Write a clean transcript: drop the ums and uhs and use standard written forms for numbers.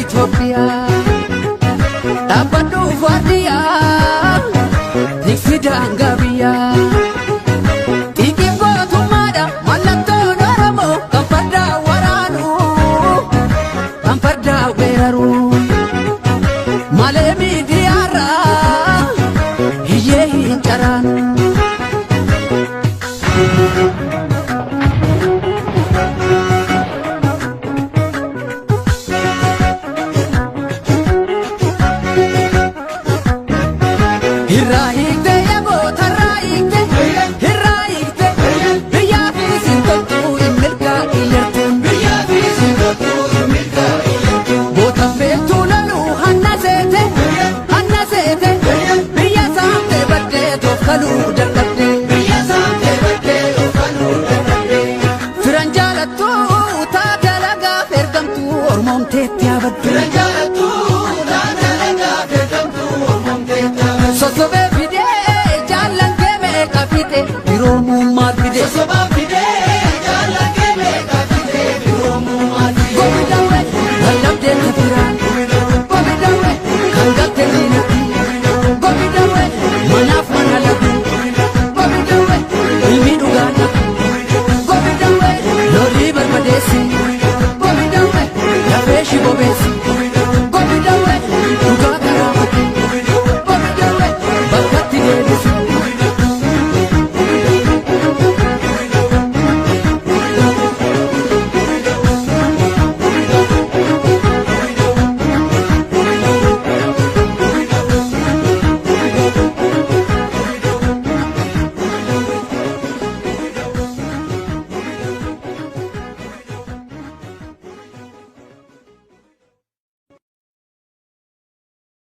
Itoophiyaa. Dhaabbadhu waardiyyaa tiksi daangaa biyyaa. Xiiqiin gootummaadha mallattoon Oromoo kan fardaa waraanu kan fardaa weeraru. Malee miidiyaarraa hiyyee hin caraanu. Irraa hiikte yaaboo tarraa hiikte irraa hiikte biyyaa fi sintoltuu hin milkaa'in Biyyaa fi sintoltuu hin milkaa'in. Boota beektuu loluu hanna seete hanna seete biyya saamtee baddee toofkaluu dadhabde. Biyya saamtee baddee oofaluu dadhabde. Firan jaalattuu taate alagaaf ergamtuu ormoomteetti yaabaddu. Firan jaalattuu.